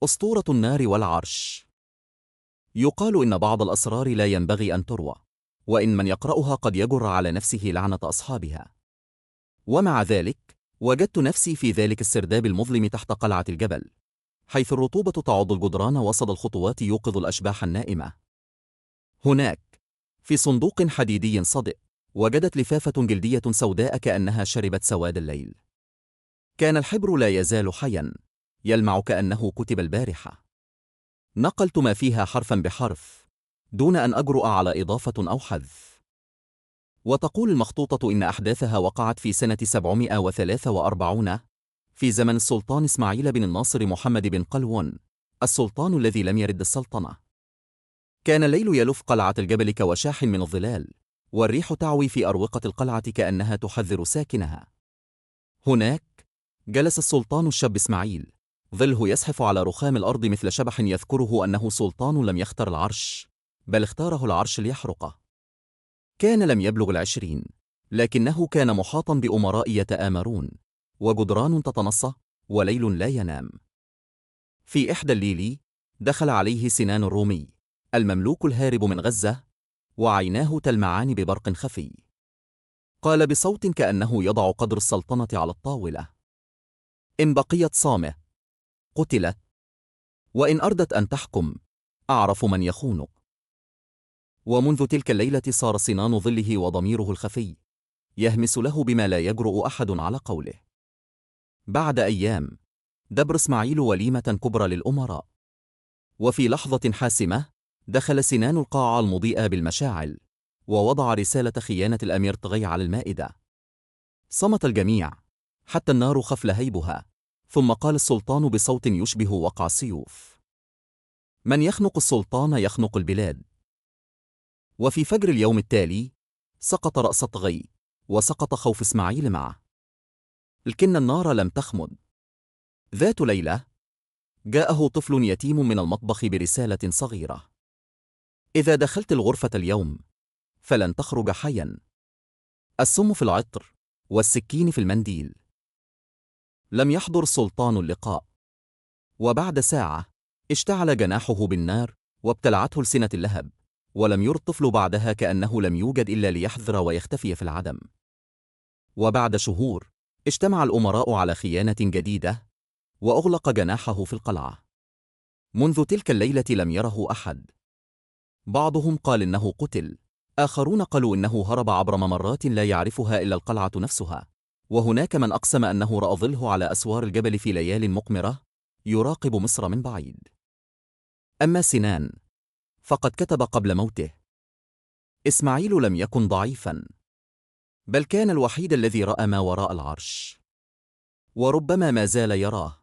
أسطورة النار والعرش. يقال إن بعض الأسرار لا ينبغي أن تروى، وإن من يقرأها قد يجر على نفسه لعنة أصحابها. ومع ذلك وجدت نفسي في ذلك السرداب المظلم تحت قلعة الجبل، حيث الرطوبة تعض الجدران وصدى الخطوات يوقظ الأشباح النائمة. هناك، في صندوق حديدي صدئ، وجدت لفافة جلدية سوداء كأنها شربت سواد الليل. كان الحبر لا يزال حيا، يلمع كأنه كتب البارحة. نقلت ما فيها حرفا بحرف، دون أن أجرؤ على إضافة أو حذف. وتقول المخطوطة إن أحداثها وقعت في سنة 743 في زمن السلطان إسماعيل بن الناصر محمد بن قلوون، السلطان الذي لم يرد السلطنة. كان الليل يلف قلعة الجبل كوشاح من الظلال، والريح تعوي في أروقة القلعة كأنها تحذر ساكنها. هناك جلس السلطان الشاب إسماعيل، ظله يزحف على رخام الأرض مثل شبح يذكره أنه سلطان لم يختر العرش، بل اختاره العرش ليحرقه. كان لم يبلغ 20، لكنه كان محاطا بأمراء يتآمرون، وجدران تتنصى، وليل لا ينام. في إحدى الليل دخل عليه سنان الرومي، المملوك الهارب من غزة، وعيناه تلمعان ببرق خفي. قال بصوت كأنه يضع قدر السلطنة على الطاولة: إن بقيت صامة قتلت، وإن أردت أن تحكم أعرف من يخونك. ومنذ تلك الليلة صار سنان ظله وضميره الخفي يهمس له بما لا يجرؤ أحد على قوله. بعد أيام دبر إسماعيل وليمة كبرى للأمراء، وفي لحظة حاسمة دخل سنان القاعة المضيئة بالمشاعل، ووضع رسالة خيانة الأمير طغي على المائدة. صمت الجميع حتى النار خف لهيبها، ثم قال السلطان بصوت يشبه وقع السيوف: من يخنق السلطان يخنق البلاد. وفي فجر اليوم التالي سقط رأس طغي، وسقط خوف إسماعيل معه، لكن النار لم تخمد. ذات ليلة جاءه طفل يتيم من المطبخ برسالة صغيرة: إذا دخلت الغرفة اليوم فلن تخرج حيا، السم في العطر والسكين في المنديل. لم يحضر السلطان اللقاء، وبعد ساعة اشتعل جناحه بالنار وابتلعته لسنة اللهب، ولم ير الطفل بعدها كأنه لم يوجد إلا ليحذر ويختفي في العدم. وبعد شهور اجتمع الأمراء على خيانة جديدة، وأغلق جناحه في القلعة. منذ تلك الليلة لم يره أحد. بعضهم قال إنه قتل، آخرون قالوا إنه هرب عبر ممرات لا يعرفها إلا القلعة نفسها، وهناك من أقسم أنه رأى ظله على أسوار الجبل في ليال مقمرة يراقب مصر من بعيد. أما سنان فقد كتب قبل موته: إسماعيل لم يكن ضعيفا، بل كان الوحيد الذي رأى ما وراء العرش، وربما ما زال يراه.